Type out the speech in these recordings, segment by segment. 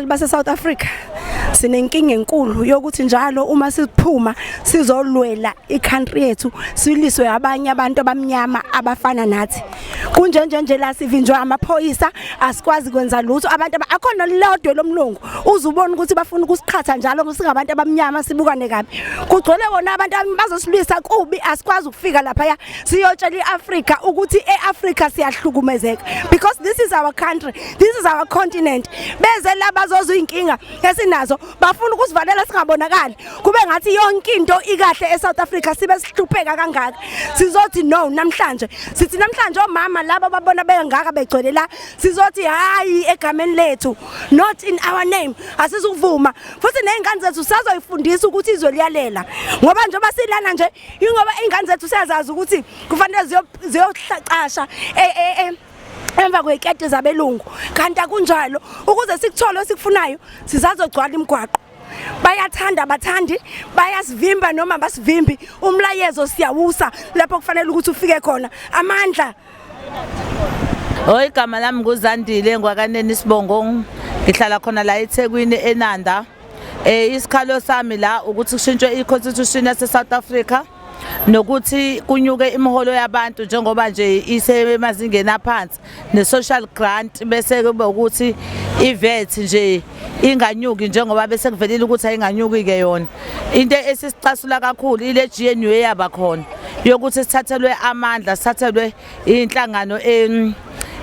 Singabahlali base South Africa sinenkinga enkulu yokuthi njalo uma siphuma sizolwela i-country yethu siliswe abanye abantu abamnyama abafana nathi. Kunjenje nje la sivinjwa amaphoyisa, asikwazi kwenza lutho. Abantu akhona lodwa lomlungu uzubona ukuthi bafuna ukusiqhatha njalo singabantu abamnyama, sibukane kabi. Kugcwele wona abantu bazosilwisa kubi, asikwazi ukufika lapha siyotshela iAfrica ukuthi eAfrica siyahlukumezeka, because this is our country, this is our continent. Beze la bazozwa inkinga esinazo, bafuna ukusivalela singabonakali, kube ngathi yonke into ikahle eSouth Africa, sibe sihlupheka kangaka. Sizothi no namhlanje, sithi namhlanje omama laba babona bengaka begcwele la, sizothi hayi egameni lethu, not in our name. Asizukuvuma futhi nezingane zethu sazoyifundisa ukuthi izwe liyalela, ngoba njengoba silana nje ingoba ingane zethu siyazazi ukuthi kufanele ziyohlacasha emva kwey'keti zabelungu, kanti akunjalo. Ukuze sikuthole esikufunayo sizazogcwala imigwaqo. Bayathanda abathandi, bayasivimba noma basivimbi, umlayezo siyawusa lapho kufanele ukuthi ufike khona. Amandla. Oh, igama lami nguZandile ngwakaneni isibongo, ngihlala khona la eThekwini eNanda. Isikhalo sami la ukuthi kushintshwe i-constitution yase South Africa nokuthi kunyuke imiholo yabantu njengoba nje isemazingeni aphansi, ne-social grant, bese kube ukuthi i-VAT nje inganyuki njengoba bese kuvelile ukuthi ayinganyuki ke yona. Into esisicasula kakhulu ile GNU eyaba khona yokuthi sithathelwe amandla, sithathelwe inhlangano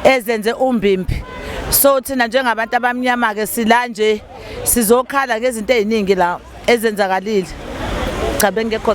ezenze umbimbi. So thina njengabantu abamnyama ke sila nje sizokhala ngezinto eziningi la ezenzakalile. Cha, bengekho.